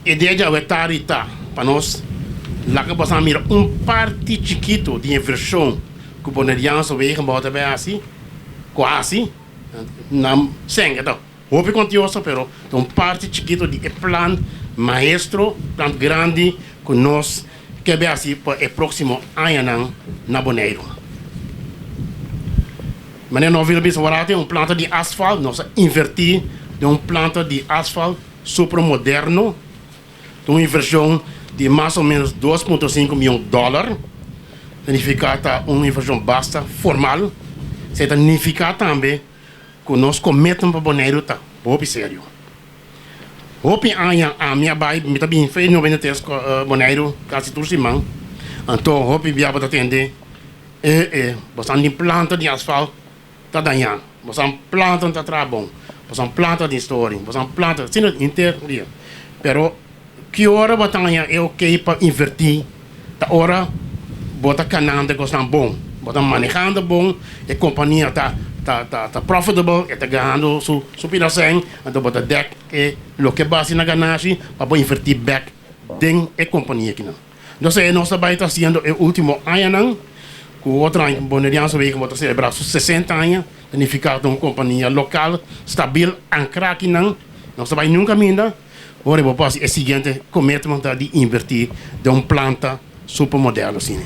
Idea djawe tardi ta pa nos laga boso mira un parti chikitu di e vershon ku Boneriaanse Wegenbouw ta bai hasi, ku a hasi. Nan sèn e ta hopi kontioso, pero ta un parti chikitu di e plan maestro, plan grandi ku nos ke bai hasi pa e próksimo añanan na Boneiru. Manera nos a bisa wou tin un planta di asfalt, nos a invertí den un planta di asfalt super moderno, ta un invershon di mas o ménos 2,5 mion dòler. Ta nifiká ta un invershon basta formal. Esei ta nifiká tambe ku nos commitment pa Boneiru ta hopi serio. Hopi aña ami a bai, mi ta bin for di 93 Boneiru kasi tur siman. Anto hopi bia bo ta tende e boso tin planta di asfalt ta dañá, boso planta ta traha bon, boso planta di storing, boso planta, asina henter dia. Pero ki ora bo ta haña e oké pa invertí? Ta ora bo ta kanando kosnan bon, bo ta manehando bon, e kompania ta profitable, e ta ganando su pida sèn, anto bo ta dèk e loke base na ganashi pa bo invertí bèk den e kompania akinan. Entonces nos ta bai ta hasiendo e último añanan ku otro aña Boneriaanse Wegenbouw ta selebrá su 60 aña, ta nifiká ta un kompania lokal, stabil, ankrá akinan. Nos ta bai nunka minda. Ora bo por hasi e siguiente commitment ta di invertí den un planta super moderno asina.